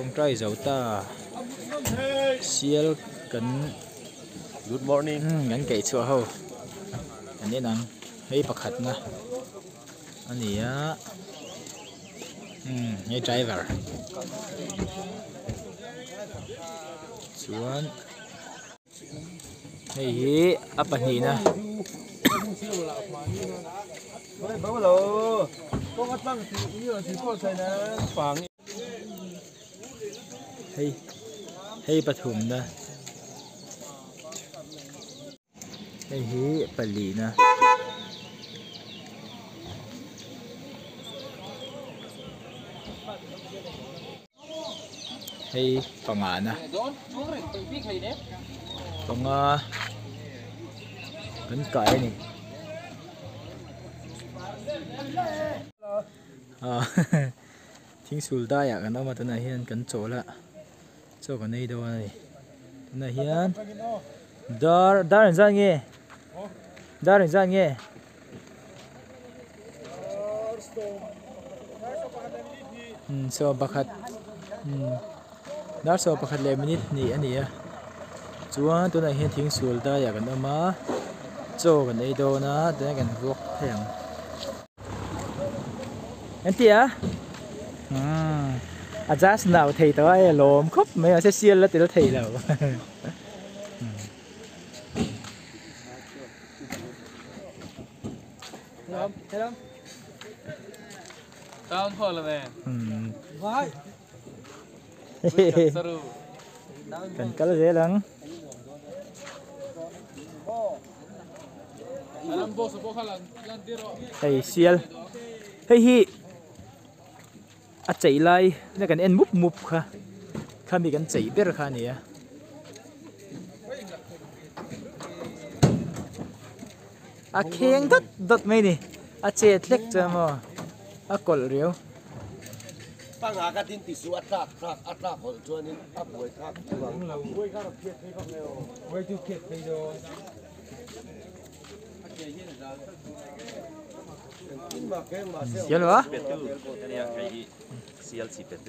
Tawngtai zo ta sial kan Good morning. Kan keih chhuah ho kan en ang hei pakhatna a ni a hei driver chuan hei hi a pahnihna. Hei hei pathumna hei hi palina. Hei pangana panga kan kai a ni. Thingsul daiah kan awm a tunah hian kan chawl a chaw kan ei dawn a ni tunah hian dar dar engzat nge dar engzat nge. Sawm pakhat dar 11 leh minute hnih a ni a chuan tunah hian thingsul daiah kan awm a chaw kan ei dawn a tunah kan vlog thei ang. An ti a umm a just nau thei tawh a hei a lawm khawp mai a mahse sial la tel thei lo. Kan kal zel ang. Hei sial hei hi a chei lai na kan en mup mup kha khami kan chei ber kha a ni a. A kheng dawt dawt mai ni a chet hlek chuan maw a kawlh riau. Sial a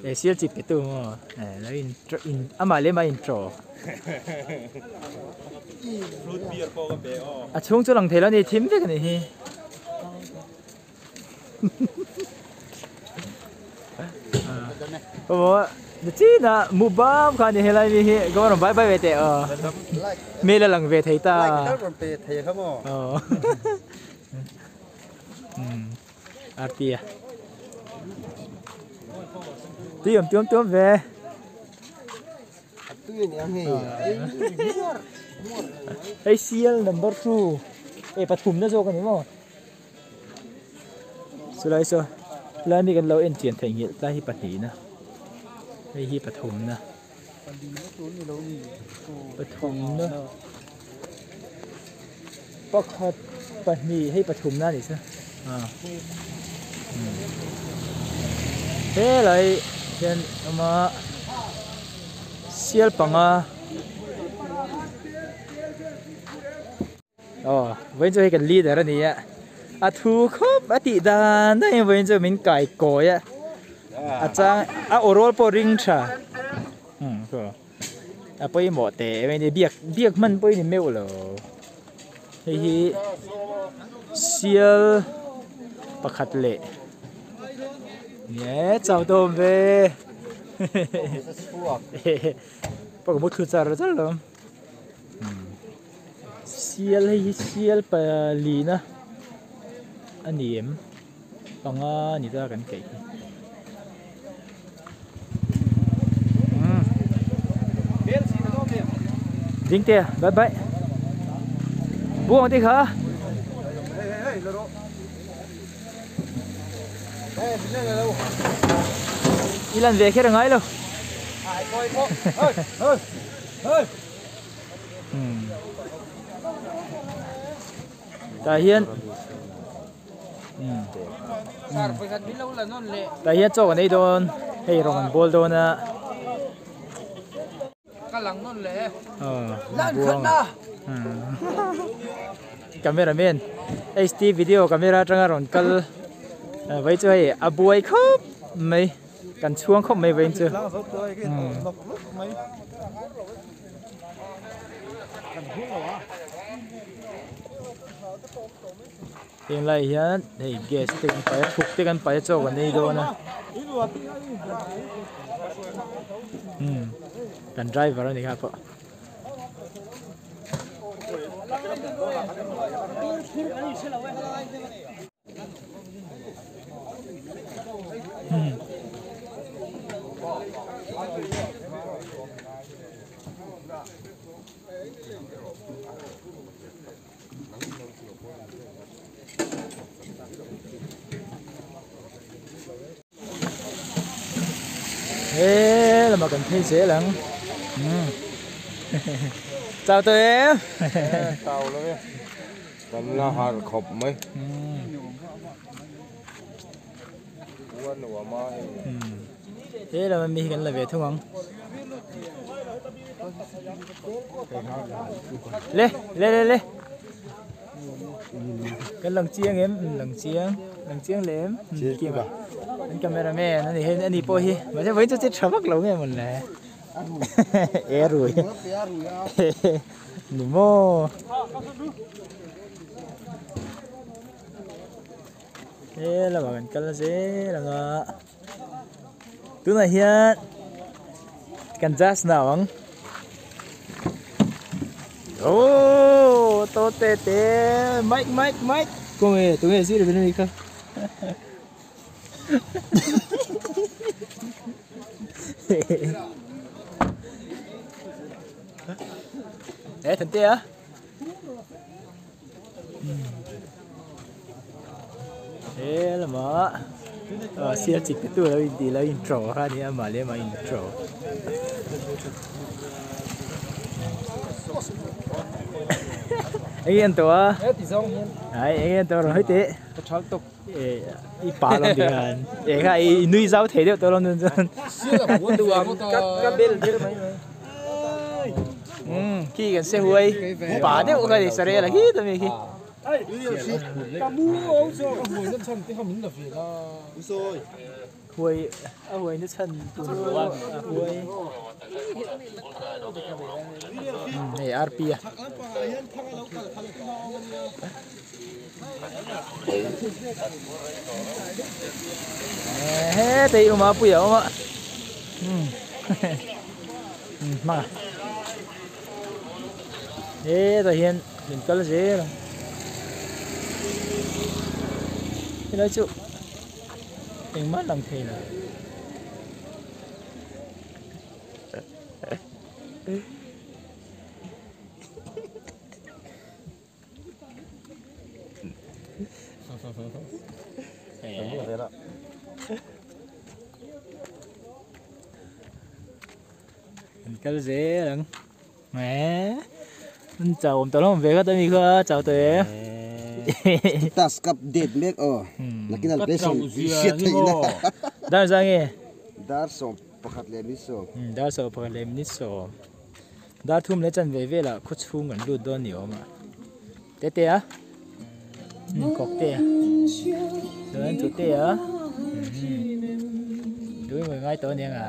e sial chi petu maw e lo in in amah leh amah a intro a chhung chu lang thei lo a ni thim vek a nih hi. Aw chinah mukbang kha a ni helai mi hi ka rawn bai bai ve teh aw hmel a lang ve thei ta aw Arti a tui awm tuam tuam ve hei sial number 2 e pathumna zawk a ni maw. Chulai saw helai mi kan lo en chian theih nghilh tlai hi pahnihna hei hi pathumna pathumna pakhat pahnih hei pathumna a nih chu ah helai hian awm a sial panga. Aw vawiin chu hei kan leader a ni a a thu khawp a tih dan daih in vawiin chu min kai kawi a a chang a aw rawl pawh ring tha umm a pawimawh teh em a ni biak biak hman pawh i ni meuh lo hei hi sial pakhat leh nge chau tawm ve pawh ka mu thlu char char lo. Sial hei hi sial palina a ni em panga ni ta kan kaih hi ding te bye bye buang te kha i lan ve kher a ngai lo. Tah hian tah hian chaw kan ei dawn hei rawng an bawl dawn a camera man HD video camera atanga rawn kal vai chu hei a buai khawp mai. Kan chhuang khawp mai vawiin chu. Heng lai hian hei gas te kan pai a thuk te kan pai a chaw kan ei dawn a umm kan driver a ni kha pawh. He lamah kan phei zel ang chau tawh em chau lo e kan la har khawp mai ua nuam a hei he lama mi hi kan la ve thung ang le le le le kan lang chiang em lang chiang lang chiang lem an cameraman ani hei ani pawh hi mahse vawiin chu che tha vak lo nge mawn le e rui ni maw he lamah kan kal zel ang a tunah hian kan just now ang oh to te te mic mic mic kawng e tunge zir ve ni kha e than te a he lamah sial chik te tu lo in tih lo intro kha a ni a amah leh amah intro. Eng nge an tawh a? Ai eng nge an tawh rawn hawi teh. I pa lo ti khan e kha i nui zau thei deuh tawh lo nun chuan. Ka bel ber mai mai. Umm khi kan se huai pa deuh kha ni sarel a khi ta mi khi. Huai a huai na chhan tun a huai hei RP a. He tei uma pui a awm a umm hmang a hetah hian min kal zel ang helai chu engmah lang thei lo. An kal zel ang an chau awm tawh hlawm ve khat ami kha chau tawh em task update mek aw nakin a lesson hriat theih na dar zang nge dar sawm pakhat leh minute sawm dar sawm pakhat leh minute sawm Dar thum leh chan ve velah khaw chhung an lut dawn ni awm a te te a kawk te a chuan chu te a tui mawi ngai tawh aniang a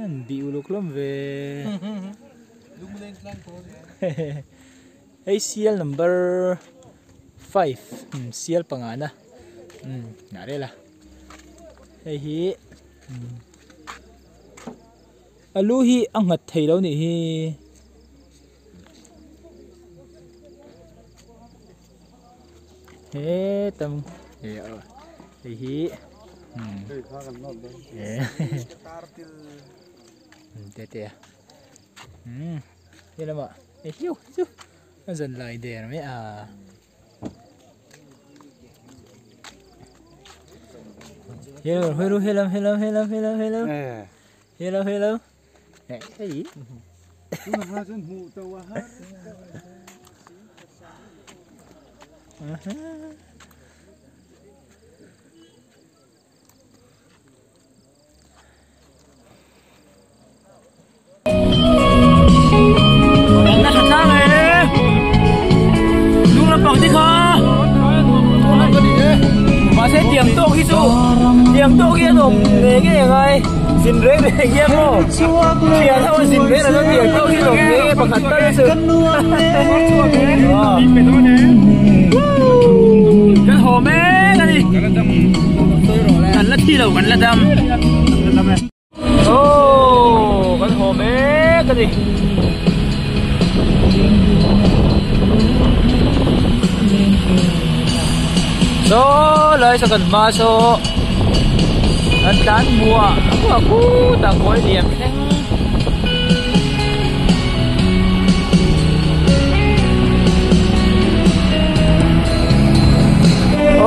an bih uluk hlawm ve Hei sial number five sial pangana ngah rel a hei hi a lu hi a nghat thei lo nih hi hetam hei hi te te a helamah. Hei hiu chu a zan lai der mai a. Hello hello hello hello hello hello hello hello hello hei Zin reng reng hian maw thian ho zin reng reng a tiang tawk hi lawm nge pakhat tal chu kan haw mek a ni kan la thi lo kan la dam Aww kan haw mek a ni. Saw lai saw kan hma saw an tlan muah muah khutah kawi liam thleng.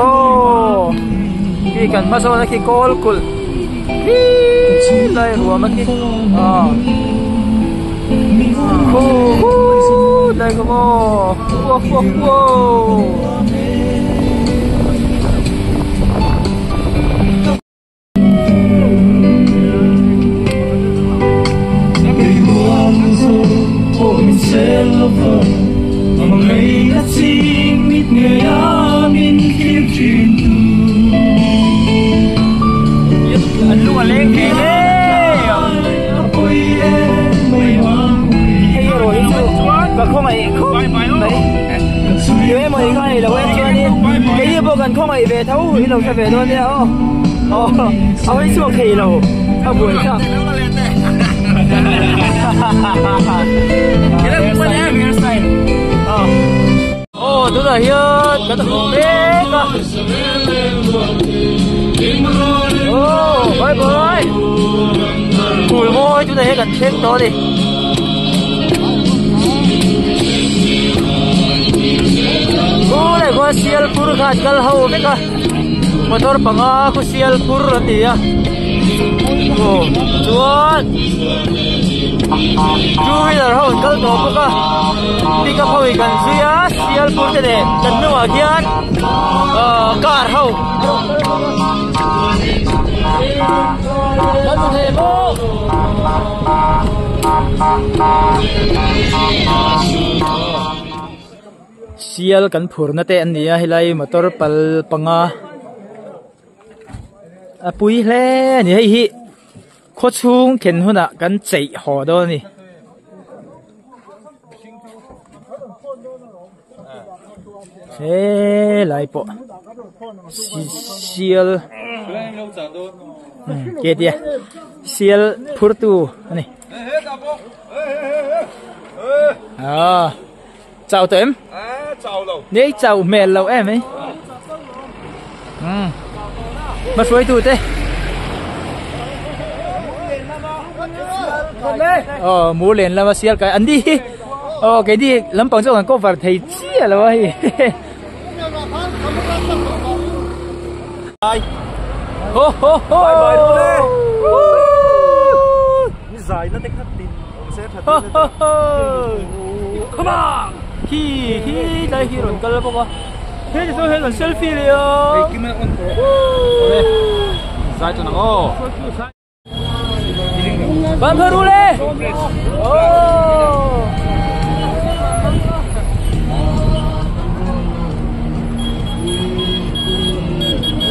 Aww khi kan hma sawn a khi kawl kulh. Khi lai ruam a khi aw khu khu lai kha maw wow wow wow. An lung a leng thei hle hei erawh hi chu ka khawngaih khawp mai tu emaw hi kha ni lo en chuanin keini pawh kan khawngaih ve tho hi lo hre ve dawn nia aw aw a hawi chhuak thei lo a buai thlak Aw tunah hian kan hmu mek a aw bye bye phul mawi tunah hian kan thleng tawh a ni. Khulai khuan sial phur kha an kal ho vek a motor panga khu sial phur an ni a aw chuan two wheeler ho an kal tawh bawk a. Pick up ho hi kan zui a sial pur te nen kan hnungah khian ahh car ho kan hmu thei bawk. Sial kan phurna te an ni a helai motor pal panga a pui hle a ni hei hi. Khaw chhung thlen hunah kan cheih haw dawn a ni. He lai pawh sial ke tia sial phurtu a ni. Ah chau tawh em? Nei chau hmel lo em ei. Hmahruaitu te. Aw mu len lama sial kai an ni hi aw keini lampang chu kan cover thei chiah lo a hei. Ho ho ho. Bye bye rule. Ni zai na te khat tin awm se tha tin. Ho ho ho. Come on. Khi khi lai hi rawn kal bawk a. Hei ti chuan hei kan selfie leh a. Hei kim a on tawh. Zai tawh nang aw. Ban phar rule. Oh.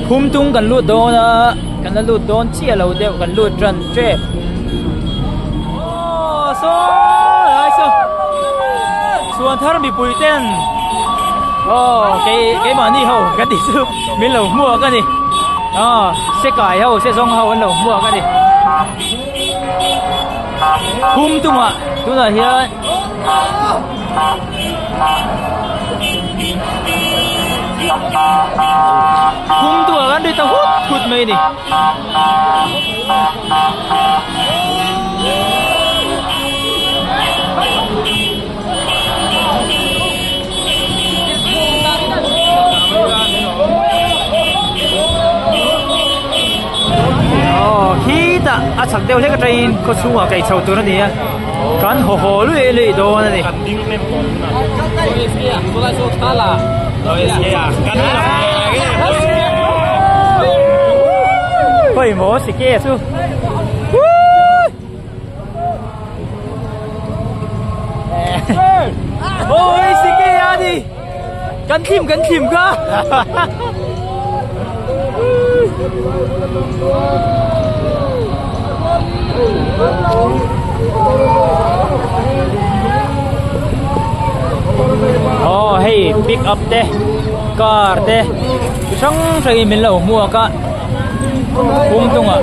Phum tung kan lut dawn a, kan la lut dawn chiah lo deuh kan lut ran tep. Aw saw lai saw Suan thar mipui ten aw kei keimahni ho ka tih chu min lo hmuak a ni aw se kai ho se zawng ho an lo hmuak a ni phum tumah tunah hian phum tumah kan ri ta hut hut mai a ni. Aw khitah a chhak deuh hlek atangin khaw chhungah kaih chho tur a ni a kan haw haw luih luih dawn a ni. Pawimawh si ke chu. Ôi si ke a ni. Kan thlim kan thlim kha. Pick up te car te chi hrang hrang in min lo hmuak a bungtung ah.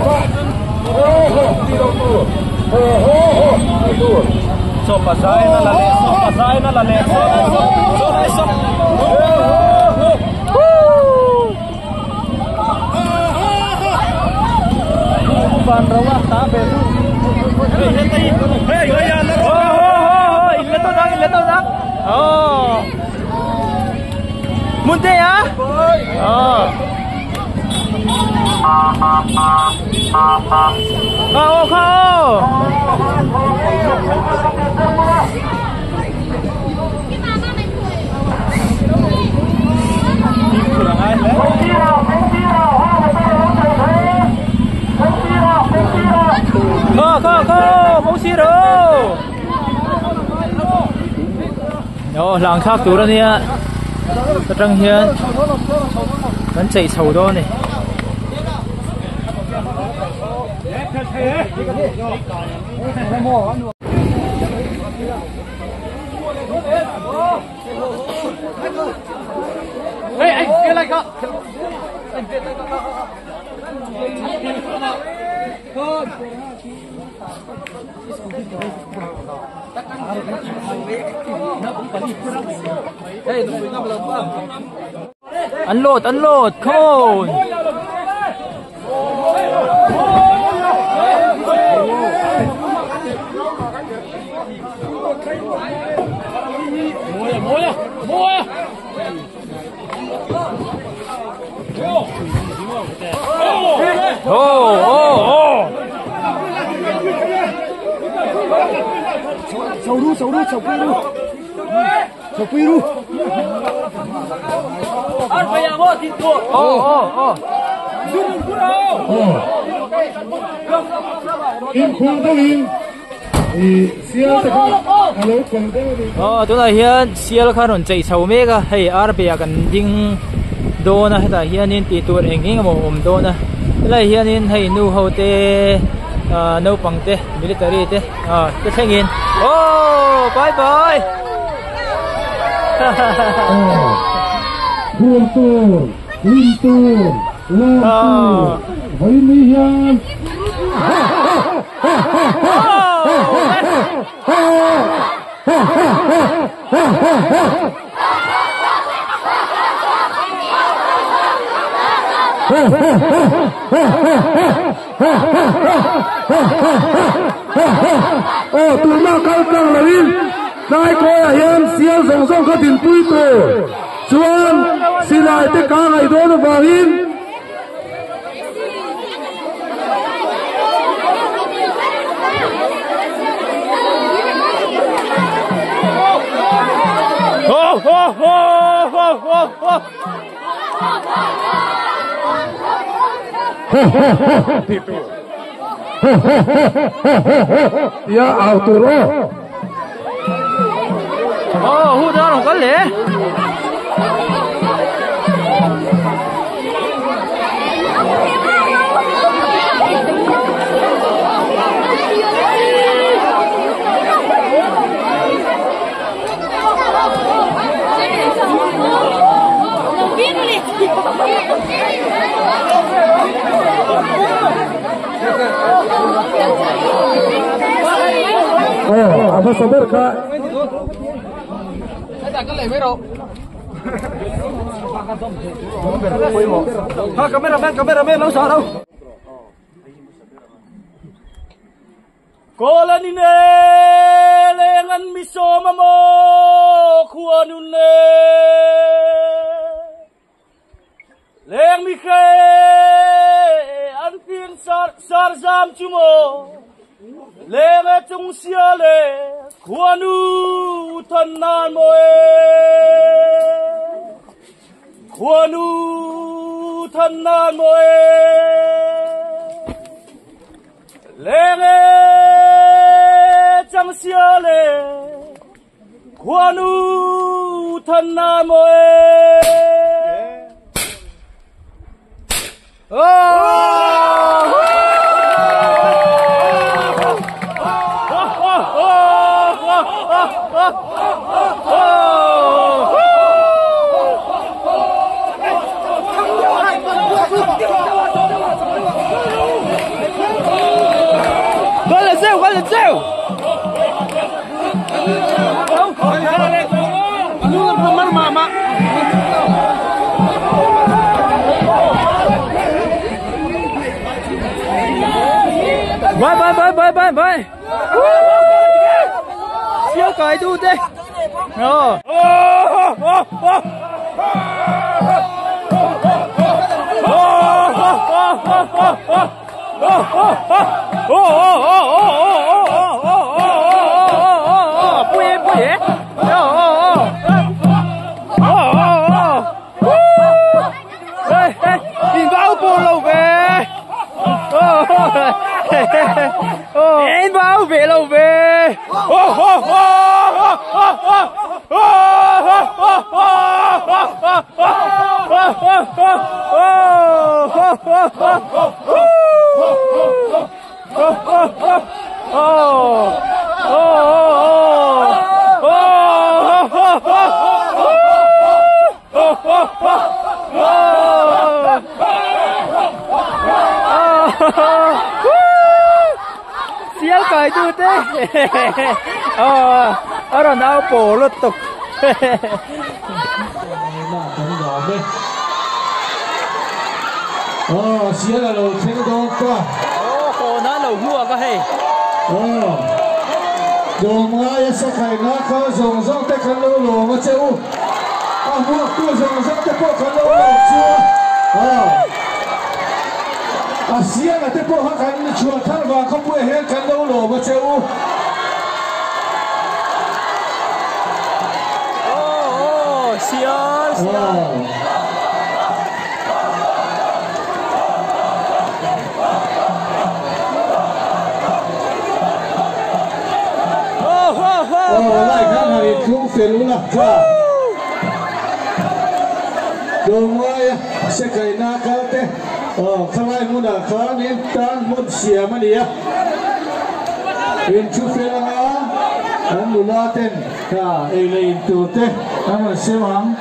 Hlang thlak tur a nia atang hian kan chei chho dawn a ni. Unload unload come on Oh oh oh Chầu đu, chầu đu, chầu quy đu. Chầu quy đu. Oh oh oh. Oh tunah hian sial kha rawn chei chho mek a hei ar bia kan ding dawn a hetah hianin tih tur eng eng emaw awm dawn a helai hianin hei nu ho te naupang te military te te thlengin oh bye bye Khuan tur, lim tur, lawm tur, vai ni hian. Oh, tuna kal tlang lovin tlai kawiah hian sial zawng zawng kha dinpui tur chuan silai te ka ngaih dawn avangin Ho ho ho ho ho ho. Ya au tur aw. Oh, hu da rong kal le. Oh, apa sabar kak? Cameraman, cameraman, lo sao đâu. Kolanine lengan misoma mo khuanune leng mi khe an pin sar sar jam chumo leng e chung sia le khuanu than nan mo e khuanu than nan mo e leng e chẳng xia lệ khuanu thân nam ơi. Bye bye bye bye bye bye. Siêu cái tu thế. Ờ. 不严不严，哦哦哦哦哦哦，哎哎，你包不漏呗，哦哦，你包别漏呗，哦哦哦哦哦哦哦 Sial kai tu te. Ờ, ở đó nào lột tục. Ờ, sial là đầu thế đó qua. Ờ, nó đầu mua cái hay. Ờ. Đồ mà sẽ khai nó có rồng rồng te khăn lâu lồ mà chịu. À, mua tu rồng rồng te po khăn lâu lồ chưa. Ờ. À, sial là te po khăn chùa thang vàng không quê hết khăn lâu lồ mà chịu. Ờ, sial sial. Lại khăn này không phải luôn là cả. Đồ ngoài sẽ cái na cái thế, khăn lại muốn là khăn nên tan muốn xìa mà đi á. In chú phê là ngã, anh lù la tên, cả ei lấy tu thế, anh mà xem hàng.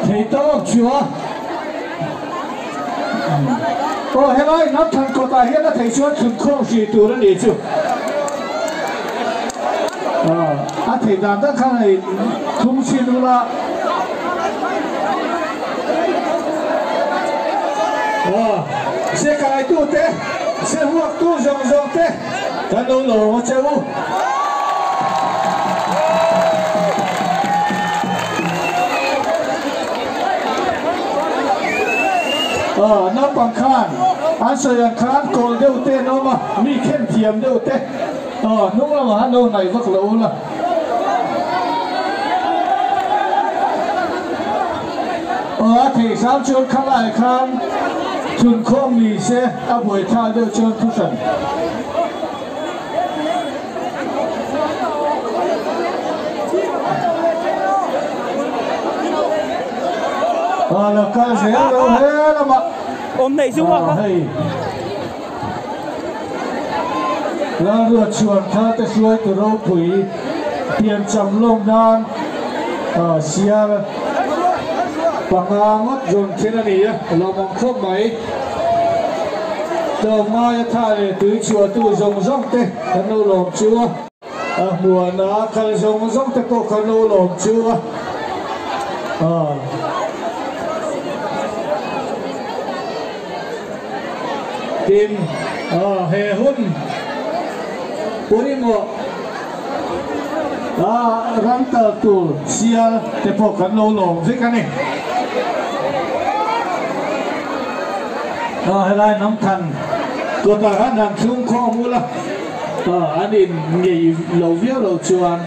Thì tao chưa. Ờ, hiện nay nắm thằng cổ tài hiện là thầy chúa thằng không gì tù nó đi chứ. À, thầy đàn đã khăn này không xin luôn là. Ờ, xe cài tu thế, xe huộc tu rồng rồng thế, cái lô lô mà chơi u. Ờ, nó bằng khan, anh soi khan còn đều tê nó mà, mi khen thiềm đều tê. Ờ, nung là mà đâu này vắt lỗ là. Ờ, thì sao chôn khăn lại khan, chôn không mì xe, à buổi tha đều chôn thu sẵn. Ờ, là cái gì đâu hết là mà. Ôm này giúp không? Là ruột chuột tha te suai tu rau pui pian cham lông nan sial pangangot zon thiên ani á lo mong khop mai tàu mai tha le tui chua tu zong zong te kan lo lom chua mùa na kal zong zong te po kan lo lom chua tim hè hun purimo ram ta tu sial te po kan lo lom vek ani helai nam than ko ta han han thung kho mu la anh in nghỉ lâu viết lâu chuan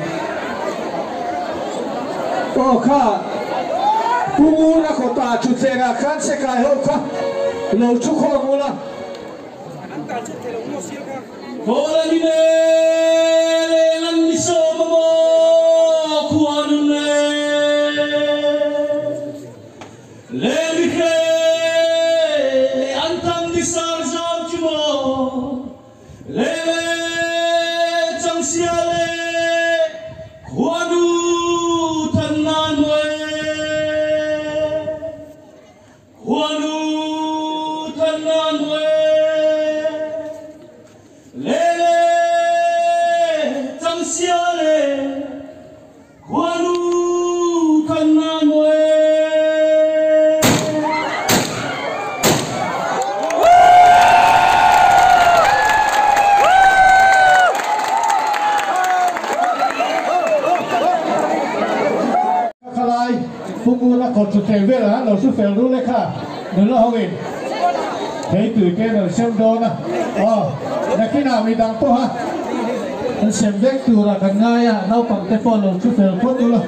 ô kha pu na ko ta chu che na khan se kai ho kha lâu chu kho mu la Hola ni le lan ni so mo kuan le le mi khe an tang ni sar zam chu mo le chang sia le khuanu than nan we khuanu than nan we Thutthleng velah han lo hru fel ru le kha nula hoin theitui te an rawn sem dawn a, aw nakinah midang pawha an sem vek turah kan ngai a, naupang te pawh lo hru fel phawt ula.